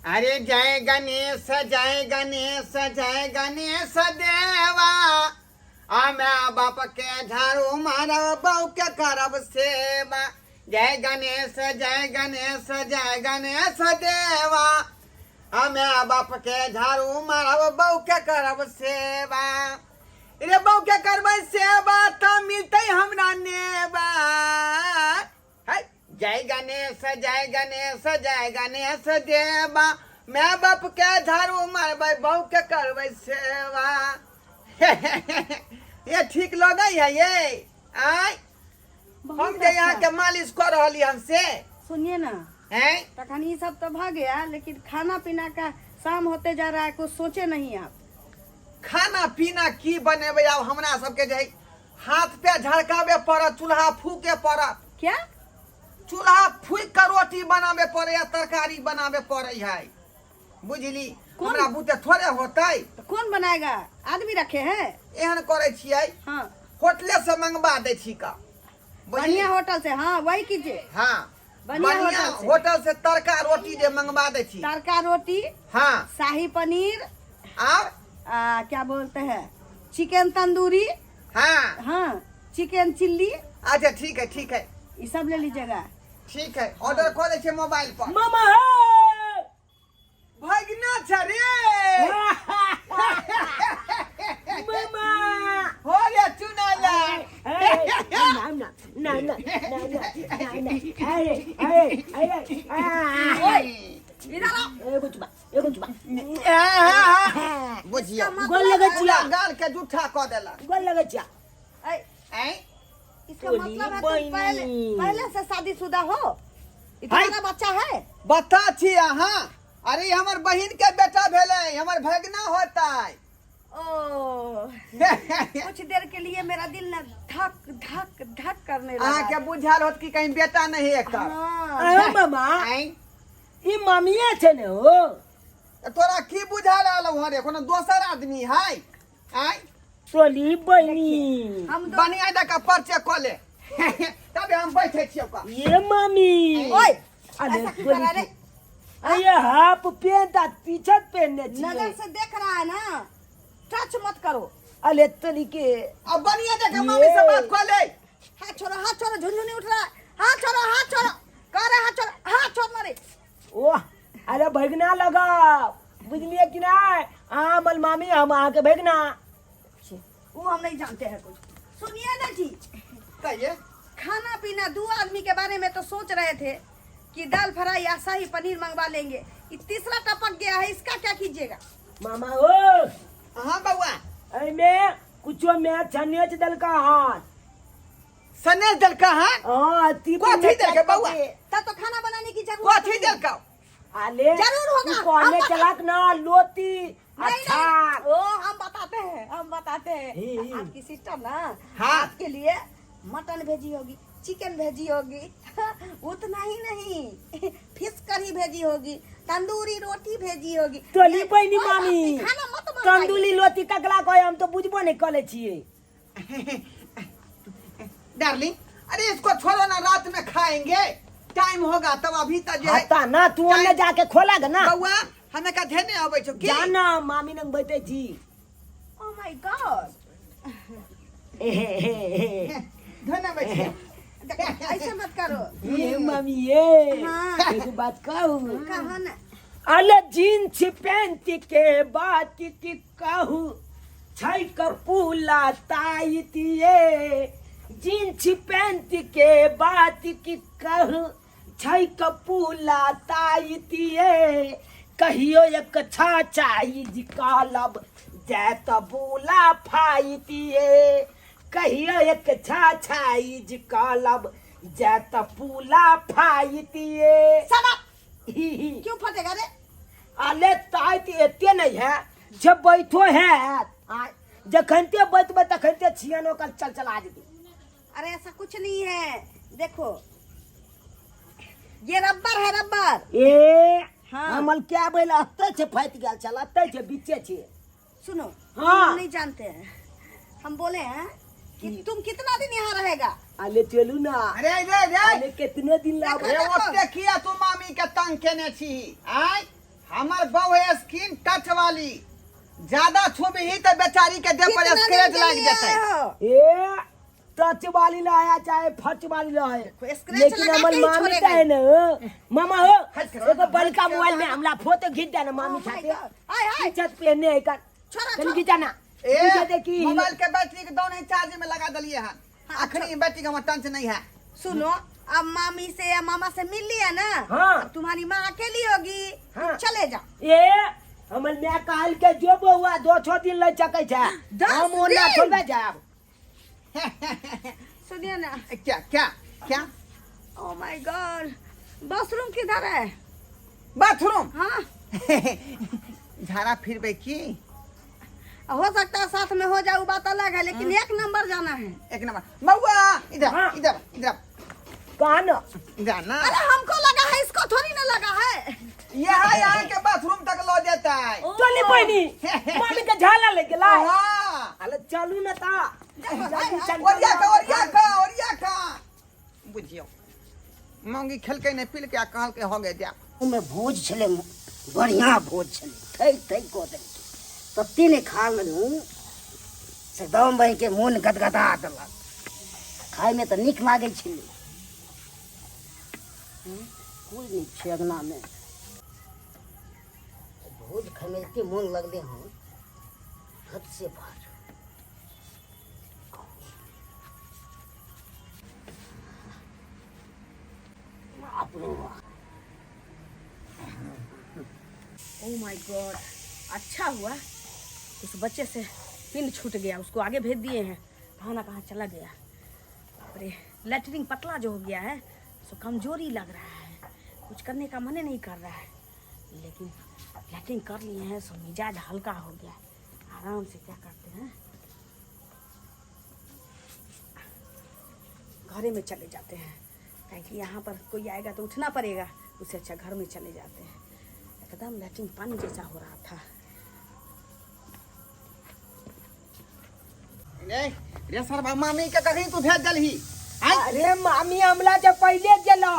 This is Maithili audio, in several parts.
अरे जय गणेश जय गणेश जय गणेश देवा, आ my बाप के झाड़ू मारब, बहू के करब सेवा। जय गणेश जय गणेश जय गणेश देवा, आ my बाप के झाड़ू मारब, बहू के करब सेवा। रे बहू के करबै सेवा तऽ मिलतै हमरा नेवा। है जय गणेश जय गणेश जय गणेश देवा, my बाप के झाड़ू मारबै, बहू के करबै सेवा। ये ठीक लगै है ये? आय हम जे यहाँ के मालिश कर रहली हन से। सुनिए ना। हैं? तखन ई सब तो भ गया, लेकिन खाना पीना का शाम होते जा रहा है, कुछ सोचे नहीं आप? खाना पीना की बनेबै आब? हमरा सबके जे है हाथ पे झड़काबे पड़त, चूल्हा फूके पड़त। क्या? चूल्हा फूक के रोटी बनाबे पड़े या तरकारी बनाबे पड़े है, बुझली? हमरा बुते थोड़े होतै। तो कौन बनाएगा? आदमी रखे हैं? एहन करै छियै। हाँ। होटले से मंगवा दै छी का, बुझली? बढ़िया होटल से, हाँ, वही कीजिए। हाँ। बढ़िया बढ़िया होटल से। होटल से तड़का रोटी जे मंगवा दै छी। तड़का रोटी। हाँ। शाही पनीर। और? क्या बोलते हैं, चिकन तंदूरी। हाँ। हाँ, चिकन चिल्ली। अच्छा ठीक है, ठीक है। ये सब ले लीजिएगा। ठीक है, ऑर्डर कर दै छियै मोबाइल पर। मामा हे! भगना छ रे। मामा हो रे चुनाला। ना ना ना ना ना ना ना, अरे अरे अरे, ओए इधर आओ। एगो चुमा, एगो चुमा। बुझियो, गोल लगै पूरा छिया। गाल के जूठा कऽ देलक। गोल लगै छिया। ऐ, ऐं? इसका टोली मतलब है तुम पहले बहिनी। पहले से शादीशुदा हो, इतना बच्चा है? बता छी अहाँ। अरे हमर बहिन के बेटा भेलै, हमर भगना होतै। ओ, कुछ देर के लिए मेरा दिल ना धक धक धक करने लगा। अहाँ के बुझायल होत कि कहीं बेटा नहीं है एकर। हाँ। अरे मामा। ऐं? ई मामिया छै ने हो। तऽ तोरा की बुझायल आलो हँ रे, कोनो दोसर आदमी है? आँय? टोली बहिनी। हम दो बनिया दऽ कऽ परिचय कऽ ले, तबे हम बैठे छियै ओकर। ये मामी। ओए, अरे ऐसा क्यों टोली कर रहा रे? अरे हाफ पेंट आ टी-शर्ट पहनने छियै। नजर से देख रहा है ना, टच मत करो। अरे टोली के। अब बनिया दऽ कऽ मामी से बात कऽ ले। हाथ छोड़ो, हाथ छोड़ो, झुनझुनी उठ रहा है। हाथ छोड़ो, हाथ छोड़ो, कह रहे हाथ छोड़ो, हाथ छोड़ना रे। ओह, अरे भगना लगा, बुझलिए कि नहीं? अहाँ हमर मामी, हम अहाँके भगना। वो हम नहीं जानते हैं कुछ। सुनिए ना जी। कहिए। खाना पीना दो आदमी के बारे में तो सोच रहे थे कि दाल फ्राई या शाही पनीर मंगवा लेंगे, ये तीसरा टपक गया है, इसका क्या कीजिएगा? मामा ओ। हाँ बउआ। एमे कुछो में छनेच दलका हाथ। सनेश दलका हाथ? हाँ, ती कथी दलका बउआ? तब तो खाना बनाने की जरूरत कथी नहीं है। दलका? आले, जरूर होगा। तू कहने हम बता- चलाक ना लोती। नहीं, अच्छा। नहीं, ओ हम बताते हैं, हम बताते हैं। ही, ही। आपकी सिस्टर ना, हाँ। आपके लिए मटन भेजी होगी, चिकन भेजी होगी, उतना ही नहीं फिश करी भेजी होगी, तंदूरी रोटी भेजी होगी। टोली बहिनी ओए, मामी। आपकी खाना मत मंगाइए। तंदूरी लोती ककरा कहे, हम तो बुझबो नहीं कले छिए। डार्लिंग, अरे इसको छोड़ो ना, रात में खाएंगे, टाइम होगा तब। अभी तक जे है हता ना, तू ओने जाके खोला ग ना। बउआ, हमें का धेने अबै छौ की? जाना मामी नंग बैठे छी। ओ my God. हे हे हे। धेने अबै छी। ऐसे मत करो। ये मामी ये। हाँ। एगो बात कहू? कहो ना। अले जींस पेंट के बात की कहू, छै कपूला ताइतिए। जींस पेंट के बात की कहू, छै कपूला ताइतिए। कहियो एक छा चाई कालब जाय त बुला फाइतिए। कहियो एक छा छाई कालब जाय त पुला फाइतिए। Shut up! ही ही। क्यों फटेगा रे? अले ताइत एते नहीं है, जब बैठो है आ, जखनते बैठबे तखनते छियन ओकर चल चला जेतै। अरे ऐसा कुछ नहीं है, देखो ये रबर है, रबर। ए। हाँ। हमल क्या बोल, अत्ते छे फाटि गेल छल, अत्ते छे बीचे छे। सुनो। हाँ। हम नहीं जानते हैं, हम बोले हैं कि तुम कितना दिन यहाँ रहेगा। अले चलू ना। अरे रे रे। अले कितने दिन लाभ। रे ओते किया तू मामी के तंग केने छी? आय हमर बहू है स्किन टच वाली, ज्यादा छुबही तो बेचारी के देह पर कितना स्क्रैच दिन के लाग लिए जेतै। आए हो? ए टच वाली ना आया चाहे फच वाली ना है, स्क्रैच लेकिन लगा हमर के ही मामी छोड़ेगा। त है न मामा हो, हट कर। एगो बड़का मोबाइल में हमला फोटो खींच दे ना मामी Oh my खाते। God. आय, आय। छत पहने है कर। छोड़ा, कनी छोड़ा। खींचा ना। ए खींचा दे की मोबाइल के बैटरी के डाउन है, चार्ज में लगा दलिए हन। अखनी बैटरी के हमर टंच नहीं है। सुनो, अब मामी से या मामा से मिल लिया ना? हाँ। अब तुम्हारी माँ अकेली होगी। हाँ। चले जाओ। ए हमर माय कहल के जो बौआ दो छो दिन लग सकै छै। 10 हम ओना दिन? थोड़बे जायब। सुनिए ना। क्या क्या क्या? ओ my God, bathroom किधर है? बाथरूम? हाँ। झाड़ा फिरबे की? हो सकता है साथ में हो जाए, वो बात अलग है, लेकिन एक नंबर जाना है। एक नंबर मऊआ इधर। हाँ। इधर इधर। कहा न? इधर ना। अरे हमको लगा है, इसको थोड़ी ना लगा है। यहाँ यहाँ के बाथरूम तक लो जाता है। चली बहिनी, मामी के झाला ले गेला। हाँ। अरे चलू न ता। ओरिया का, ओरिया का, ओरिया का। बुझियो मांगी खेल के नहीं पील के कहल के हो गए जा। ओहिमे भोज छलै, बढ़िआँ भोज छलै, थै थै कऽ देलकै, तते ने खा लेलहुँ से दम बहिके मोन गदगदा देलक। खायमे तऽ नीक लागै छलै। कोइ नहि छै अङ्गनामे, भोज खायमे एते मोन लगलै हन हद से बाहर। बाप रे बाप। ओ my God, अच्छा हुआ उस बच्चे से पिंड छूट गया, उसको आगे भेज दिए हैं, कहाँ ना कहाँ चला गया। बाप रे, लेटरिन पतला जो हो गया है सो कमजोरी लग रहा है, कुछ करने का मन नहीं कर रहा है, लेकिन लेटरिन कर लिए हैं सो मिजाज हल्का हो गया। आराम से क्या करते हैं, घरे में चले जाते हैं, क्योंकि यहाँ पर कोई आएगा तो उठना पड़ेगा, उससे अच्छा घर में चले जाते हैं। एकदम लैट्रिन पानी जैसा हो रहा था। रे रे सरबा, मामी के कहीं तू भेज दलही? अरे मामी हमला जब पहले गेलो,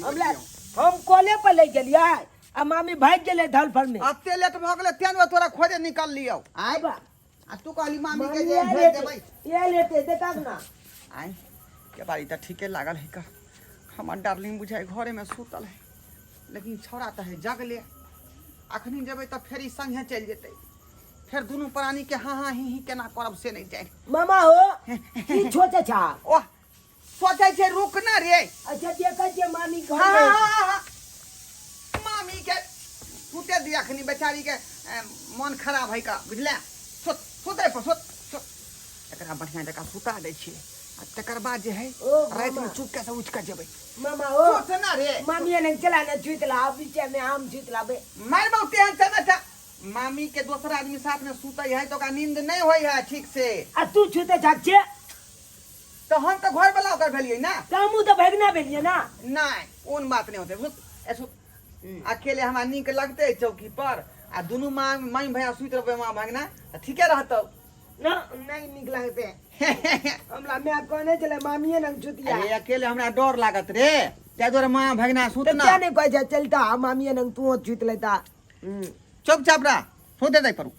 हमला हम कॉले पर ले गेलियै आ मामी भागि गेलै धलफर में। अते लेट भऽ गेलै तें तोरा खोजे निकल लियौ। आय आ तू कहली मामी के जे भेज देबै। ये लेते देखक ना। आय के बारी तऽ ठीके लागल है का, हमर डार्लिंग बुझाइ घरे में सुतल है, लेकिन छौड़ा तऽ है जगले। अखनी जेबै तऽ फेर ई संगे चलि जेतै, फेर दुनू प्राणी के हाँ हाँ ही ही केना करब से नहीं जानि। मामा हो की सोचै छा? ओह सोचै छै रुक ना रे। अच्छा देखै छियै मामी घर हाँ, में। हाँ, हाँ, हाँ। मामी के सुते दिया अखनी, बेचारी के मन खराब है का, बुझले? सुत सुत रे सुत सुत, एकरा बढ़िया जकाँ सुता दै छियै आ तकर बाद जे है ओ, राति में मामा। चुपके से उठि कऽ जेबै। मामा हो सुत ना रे। मामी ने चला ने छुइत ला, बीचे में आम छुइत लाबे। मार बहुते हन चल अच्छा। मामी के दोसर आदमी साथ में सुतै है तो ओकरा नींद नहीं होय है ठीक से। आ तू छुते छाछे? तो हम तो घर वाला ओकर भेलियै ना। तो हमहूँ तो भगना भेलियै ना। नहीं ओन बात नहीं होते। सुत, ए सुत। अकेले हमरा नीक लगते चौकी पर आ दुनू माँ माई भैया सुति रहबै माँ भगना तऽ ठीके रहतौ। ना नहीं नीक लगते हमरा। मैं कहने छलै मामिए नंग छुतिया। अरे अकेले हमरा डर लागत रे, ताहि दुआरे माँ भगना तऽ सुतना। क्या नहीं कहै छै चलता मामिए नंग तू छुति लेता। चुपचाप रह, सुते दे परू,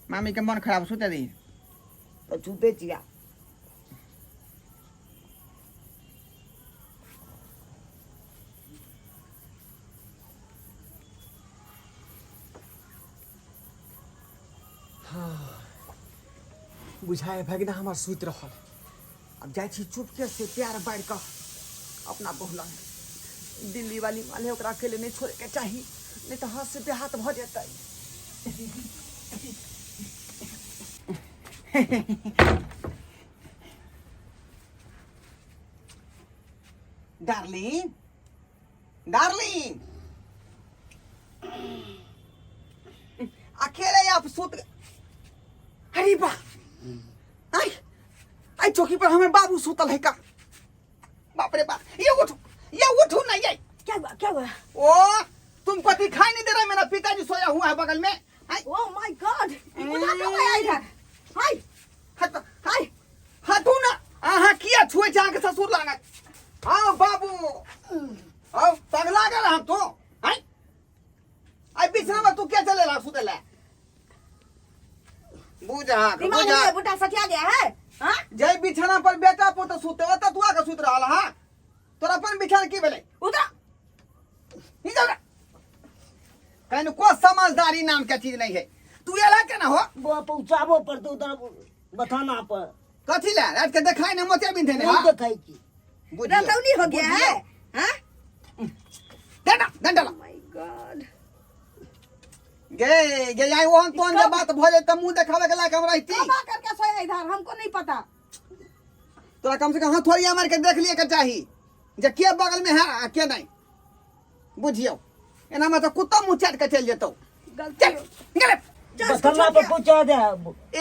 मामी के मन खराब, सुते दी। तऽ छुते छिया। बुझाए भगना हमर सुति रहल। अब जाइ छी चुपके से प्यार बाढ़ि कऽ अपना बहु लग। दिल्ली वाली माले ओकरा अकेले नहीं छोड़े के चाही, नहीं तऽ हाथ से बेहाथ भऽ जेतै। डार्लिंग डार्लिंग अकेले आप सुत? अरे बा, आई आई चौकी पर हमें बाबू सुतल है का। बाप रे बाप, ये उठो, ये उठो ना ये। क्या हुआ, क्या हुआ? ओ तुमको दिखाई नहीं दे रहा, मेरा पिताजी सोया हुआ है बगल में। आई। ओ my God, ये बुढ़ा कब आया इधर? हाय हट हाय हटू ना, अहाँ किया छुए छै अहाँके ससुर लागत? आओ बाबू आओ, पगला गेल हम तो। आई चले ला सुते ला बुझा दिमाग बुझा में बूढ़ा सठिया गया है हाँ जय बिछाना पर बेटा पोता सुते ओतऽ तू आके सुत रहल हा तोरा अपन बिछाना की भेलै उधर नी जाऊ रे। कनिको समझदारी नाम के चीज नहीं है तू एला केना हो बा पहुँचाबो पड़तौ उधर बथाना पर कथी ले रात के देखाय ने मोतिया बिंधे ने नहीं हा देखै छी बुझियौ रतौनी हो गया है हाँ डंडा डंडा ला। My God गे गे आई ओहन तोहन जे बात भऽ जाय तऽ मुंह देखावे के लायक हम रहिती कब आकर के सोया इधर हमको नहीं पता तोरा कम से कम हथौड़िया मार के देख लिए के चाही जे के बगल में है आ के नहीं बुझियौ एना में तऽ कुत्ता मुंह चाट के चलि जेतौ गलती चल निकल जा इसको बथाना छोड़ पर के। पहुँचा दे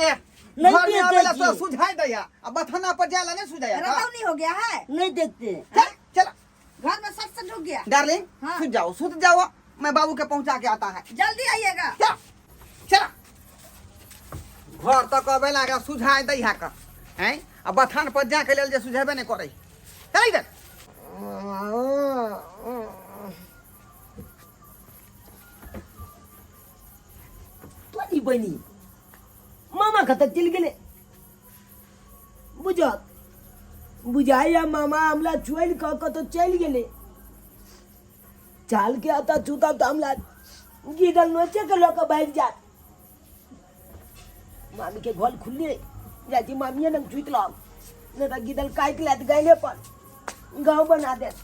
ए नहीं घर में देखै आवेला छी। तोरा सुझाय दैया आ बथाना पर जाय ला नहीं सुझाया का? रतौनी हो गया है नहीं देखते चल चल घर में सच से ढुक गया डार्लिंग हाँ। सुत जाओ सुत जाओ मैं बाबू के पहुंचा के आता है जल्दी आइएगा चल चल घर तक अबे लागा सुझाय दैहा का हैं आ बथान पर जा के लेल जे सुझेबे नहीं करै चल इधर तोरी बनी मामा कतऽ चलि गेलै बुझत बुझाइया मामा हमरा छोड़ि कऽ कतौ चलि गेलै चाल के आता छूतब तऽ हमरा गिदल नोचे के लऽ कऽ भागि जायत मामी के घर खुलले जाइ छी मामिए लग छुति लब नहि तऽ गिदल काटि लेत गाइले पर गाँव बना देत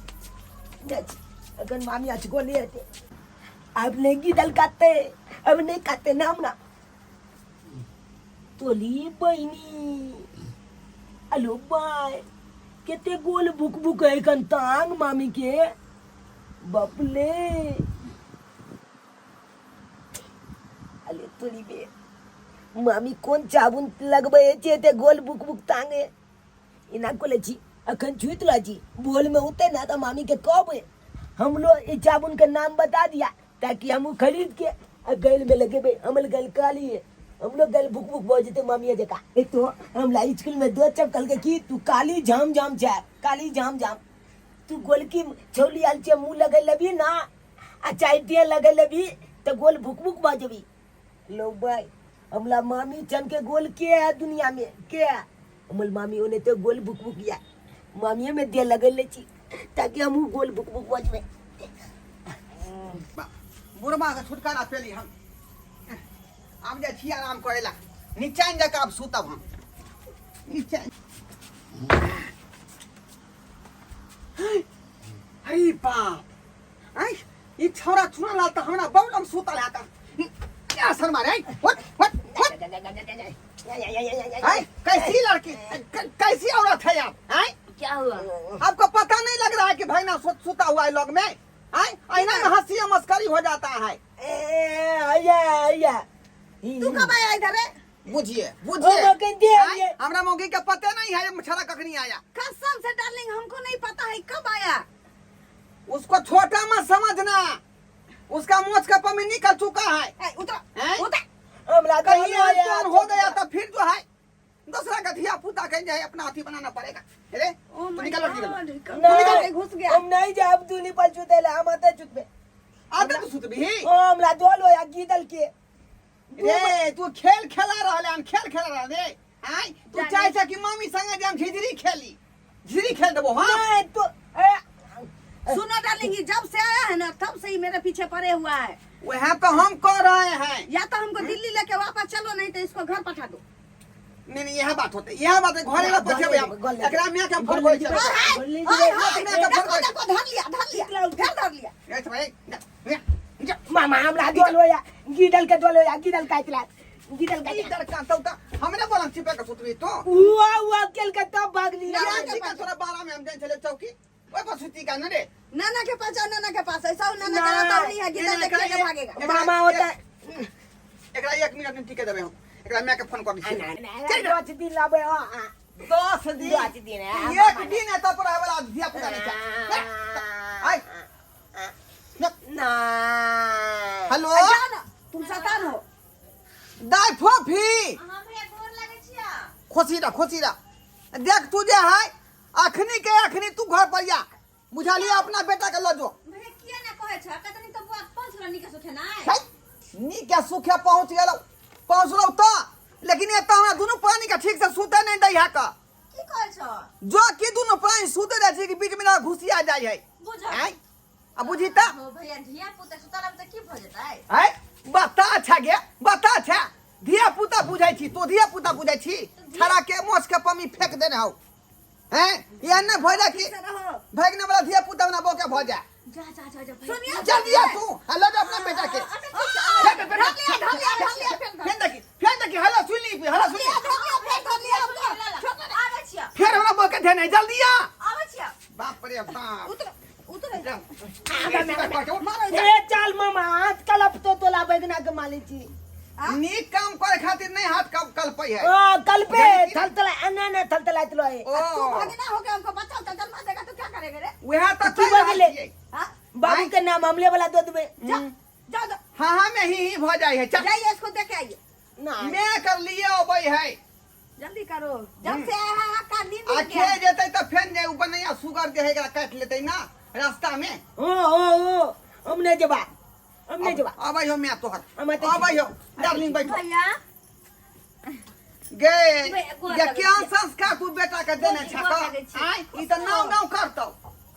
जाइ छी एखन मामी अचगोले हेतै अब नहीं गिदल काटते अब नहीं काटते ना हमरा तोली बहिनी अलो बाय केते गोल भुक भुक है कन तांग मामी के बापले अले तोली बे मामी कोन चाबुन लगबै छै एते गोल बुक बुक तांगे एना कोले छी अखन छुइत रह छी बोल में उते ना तो मामी के कहबे हम लोग ई चाबुन के नाम बता दिया ताकि हम खरीद के आ गैल में लगेबे हमल गैल काली है हम लोग गैल भुक भुक भऽ जेतै मामिया जका एक तो हमरा स्कूल में दो चपकल के की तू काली झाम झाम छै काली झाम झाम तू गोलकी छौली आयल छै मुँह लगै लेबी ना आ चाय दिए लगै लेबी तऽ गोल भुक भुक भऽ जेबी लो भाई हमला मामी चन के गोल के है दुनिया में के है हमर मामी ओने तो गोल भुक भुक या मामिये में दिए लगै ले छी ताकि हमहूँ गोल भुक भुक भऽ जेबै बुढ़वा के छुटकारा पेली हम आब जाइ छी आराम करे ला नीचा जाके आब सुतब हम नीचा अरे बाप आइ ई छौड़ा चुना लाल तऽ हमरा बगलमे सुतल है तऽ क्या शर्मा रे what what what आइ कैसी लड़की कैसी औरत है आप आइ क्या हुआ आपको पता नहीं लग रहा है कि भाई ना सुता हुआ है लोग में आए आईना में हंसी मस्करी हो जाता है ए आया आया तू कब आया इधर रे बुझिए ओ बुझिए मकन दे आय, हमरा मौगी के पते नहीं है मछरा कखनी आया कसम से डार्लिंग हमको नहीं पता है कब आया उसको छोटा मत समझना उसका मोच का पमी निकल चुका है ए, उतर हैं? उतर हमरा कहीं कहलियै अनजान हो गया तो फिर जो है दूसरा का धिया पुता कहीं जो है अपना हाथी बनाना पड़ेगा अरे ओ तू my निकल लड़की निकल गॉड कब नहीं घुस गया हम नहीं जाब तू पर सुते ला हम आते चुतबे आते तो सुतबी ओ हमरा दोल होया गीदल के रे तू खेल खेला रहल हन खेल खेला रहल रे आय तू जाने। चाहे छ कि मम्मी संगे जे हम झिझरी खेली झिझरी खेल देबो हां नहीं तो ए, सुनो डार्लिंग ये जब से आया है ना तब से ही मेरे पीछे पड़े हुआ है वह तो हम कह रहे हैं या तो हमको दिल्ली लेके वापस चलो नहीं तो इसको घर पठा दो नहीं नहीं यह बात होते यह बात है घरे ला पठेबे हम एकरा मियां के हम फोन करै हाय, छियै गोली हाय, जे- हाय, मैं तो देखो फोन देखो धर लिया धर लिया धर धर लिया ए भाई जा, जा। मामा हमरा दोल होया गीदल के दोल होया गीदल काट ला गीदल काट ई डर कांतौ त हमरे बोलम चिपे के सुतबी तो हुआ हुआ केल के तब भागली ना चिकन थोड़ा बारह में हम जान चले चौकी ओइ पर सुती का न रे नाना के पास जाओ नाना के पास ऐसा हो, नाना का रहता नहीं है गिद्दड़ एकरा देख के भागेगा मामा होता है एकरा एक मिनट में टिके देबे हम एकरा मैं के फोन कर दी दस दिन लाबे आ आ। 10 दिन दस दिन है, एक दिन एतऽ पर आवे वाला धिया पुता नहीं छै आय ना हेलो जाओ ना तुम शैतान हो दाय फोफी खोसी रह खोसी रह देख तू जे है अखनी के अखनी तू घर पर जा बुझलिए अपना बेटा के लऽ जो भैया किया ना कहै छ कतनी तो बुआ पाँच नीक सुखे ना छै नीक आ सुखे पहुँच गेलहुँ पहुँचलहुँ तऽ लेकिन एतऽ हमरा दुनू प्राणी के ठीक से सुते नहि दै है का की कहै छ जो कि दुनू प्राणी सुते जाइ छै कि बीच में ना घुसिया जाइ है बुझ आँय आ बुझी तऽ हो भैया धिया पुता सुतल तऽ की भऽ जेतै आँय बता अच्छा गे बता अच्छा धिया पुता बुझै छी तो धिया पुता बुझै छी छड़ा के मोछ के पमी फेंक देने हौ हैं ये न भऽ जा कि भागने वाला धिया पुता बना बोके भऽ जा जा जा जा जा भैया सुनिए जल्दी आ तू आ लऽ जा अपना बेटा के फेंक दे, फेंक दे। फेंक देखी फेंक देखी हल्ला सुन ली हल्ला सुन ली आबै छियै फेर हमरा बोके देने जल्दी आ आबै छियै बाप रे बाप उतर उतर ए चल मामा हाथ कलप तो तोला बैगना के माली छी नीक काम करे खातिर नहीं हाथ कब कलपै है ओ कलपे थलथला एना ना थलथलाइत रहे ओ तू भागना हो गया हमको बचाओ तो जन्मा देगा तो क्या करेंगे रे वह तो की कहि रहल बजले? छियै। हाँ बाबू के नाम हमले वाला दे देबे जा जाओ जाओ हाँ हाँ में ही भऽ जाइ है चल जाइए इसको देके आइए ना मैं कर लिए अबै है जल्दी करो जब से आया है आपका नींद आ उड़ गया खे जेतै तऽ फेन जे ऊपर नहीं सुगर जे है एकरा काटि लेतै ना रास्ता में ओ ओ ओ हम नहीं जेबा हम नहीं जेबा अबै हो मैं तोहर हम एतै अबै हो डार्लिंग बैठो भैया गे भैया, गोर ये लगै क्या छियै। संस्कार तू बेटा के देने भौजी, छह गोर लगै छियै। आय ई तऽ नाव नाव करतौ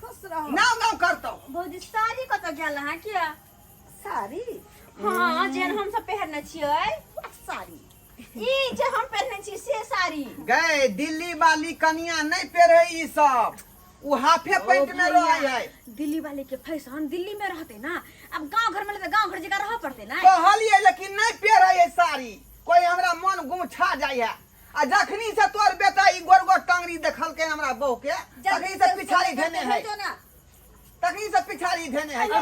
खुश रहो नाव नाव करतौ भौजी साड़ी कतऽ गेल अहाँ किया साड़ी हाँ जेहन हम सब पहिरने छियै साड़ी ई जे हम पहिरने छी से साड़ी गए दिल्ली वाली कनिया नहीं पेरे ई सब उ हाफे पैंट में रहे है दिल्ली वाले के फैशन दिल्ली में रहते ना अब गांव घर में तो गांव घर जगह रह पड़ते ना कहलिए लेकिन नहीं पेरे है साड़ी कोई हमरा मन गुमछा जाय है आ जखनी से तोर बेटा ई गोर गोर टांगरी देखलकै हमरा बहू के तखनी से पिछाड़ी धेने है तखनी से पिछाड़ी धेने है तू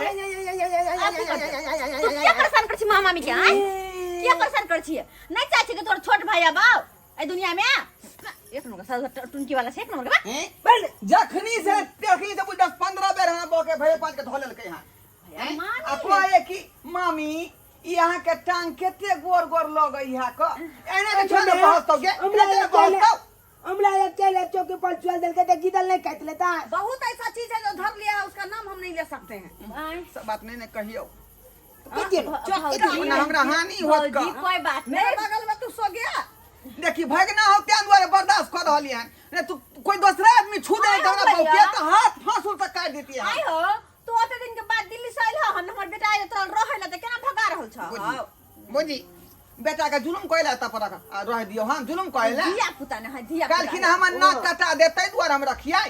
किया परेशान कर छी मामा मामी के आय किया परेशान कर छी नहीं चाहे छी कि तोर छोट भाई आबाओ ए दुनिया में एक नंबर का टुनकी वाला छै एक नंबर के बा हैं? बन जखनी से तखनी से 10 15 बेर हमरा बहू के भरे पाँच के धो लेलकै हन हैं? मामी। आ कहे कि मामी ई अहाँ के टांग कते गोर गोर लगै है क एना के छोड़ पहुंचतौ गे हमरा एना के पहुंचतौ हमरा एक चल चौकी पर चल देल के गिदल नहीं काट लेता बहुत ऐसा चीज है जो धर लिया है उसका नाम हम नहीं ले सकते हैं आय सब बात नहीं ने कहियो भौजी, ओना हमरा हानि होत का भौजी, कोई बात मेरे नहीं बगल में तू सो गया देखी भगना हो त्यान दुआरे बर्दाश्त कर रहली हन नहीं तू कोई दूसरा आदमी छू दे आय त हमरा हो बहू के भैया। त हाथ फांसुल तक काट देती है आय हो तू ओते दिन के बाद दिल्ली से आइल हो हम हमर बेटा आइल तोरा रहै ला त केना भगा रहल छ बुझी बुझी बेटा के जुलुम कइला त पर रख आ रह दियो हम जुलुम कइला धिया पुता ने है धिया पुता कालखिन हमर नाक कटा देतै दुआरे हम रखियै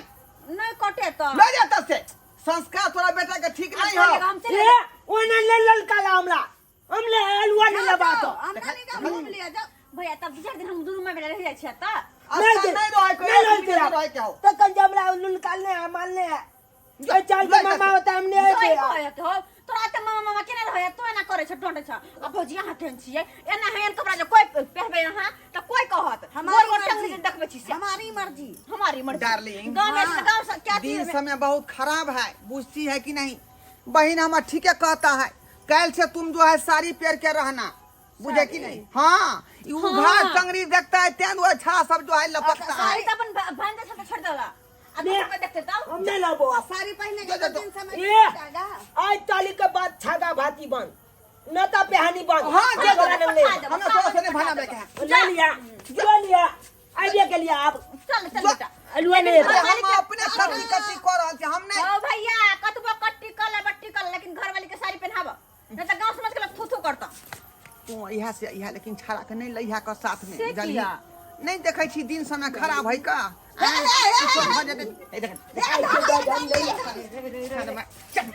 नहीं कटे तो लऽ जा तब से संस्कार तोरा बेटा के ठीक नहीं हो हम चले ए ओना ले ललका ला हमरा हम ले अलुआ नहीं लबा तो हम नानी का घूम लिया जाओ भैया तब दू चार दिन हम दुनू माय बेटा रह जाइ छियै तऽ नहीं अच्छा दे- नहीं रहे कोई नहीं आदमी रहते नहीं रहे के हो तो कल जब हमरा लुलका ले मान ले ए चल के मामा होता हमने जोइ आए कहय के हो तोरा त मामा मामा केना रहय तू एना करे छ डंडे छ आ भौजी अहाँ केहन छियै एना हेन कपड़ा जे कोई पहनबै अहाँ त कोई कहत हमारी गोर गोर टंगरी मर्जी। जे देखबै छी से हमारी मर्जी हमारी मर्जी डार्लिंग। गाँव में से गाँव से क्या दिन चीज समय बहुत खराब है बुझती है कि नहीं बहन हमार ठीक है कहता है कल से तुम जो है साड़ी पहन के रहना बुझे कि नहीं हाँ ई उघार टंगरी देखता है तें वो अच्छा सब जो है लपकता है साड़ी त अपन भांजा छ त छोड़ देला आ ने- दोसर कोई देखते तब हम नहीं लबो साड़ी पहने जो- के जो- दिन समय ए जाएगा आज ताली के बाद छागा भाती बंद न तो पेहानी बंद हाँ जे तोरा नहीं ले हमें थोड़ा से नहीं भाना बैठे हैं ले लिया ले लिया आइए के लिया आप चल चल बेटा अलुआ नहीं अरे है हम अपने कट्टी कट्टी कर रहल छी हम नहीं ओ भैया कतबो कट्टी कल बट्टी कल लेकिन घर वाली के साड़ी पहनाब नहीं त गांव समझ के लोग थू थू करता तू इहा से इहा लेकिन छाड़ा के नहीं लइहा के साथ में से जानली किया? नहीं देखै छी दिन समय खराब है का आँय, किछो भऽ जेतै। ए, देख, देख, चल, चल,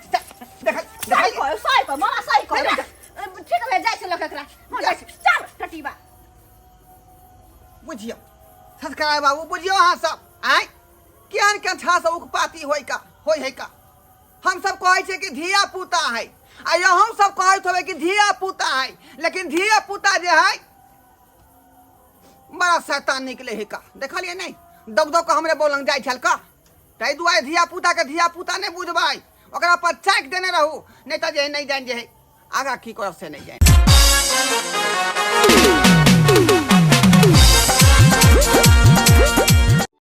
देख, सही देख। कहो सही कहो मामा सही कहो ठीक है जाइ छै लक एकरा हां जाइ छै चल टटीबा बुझियौ संस्कार बाबू बुझियौ अहाँ सब आँय केहन केहन छा सब उकपाती होय का होय है का हम सब कहै छै कि धिया पुता है आ यहूँ सब कहैत होबै कि धिया पुता है लेकिन धिया पुता जे है बड़ा शैतान निकले है का देखलियै नहि दौग दौग कऽ हमरे बोलंग जाइ छल का ताहि दुआरे धिया पुताके धिया पुता नहि बुझबै ओकरा पर चाकि देने रहू नहि तऽ जे है नहि जानि जे है आगाँ की करब से नहि जानि।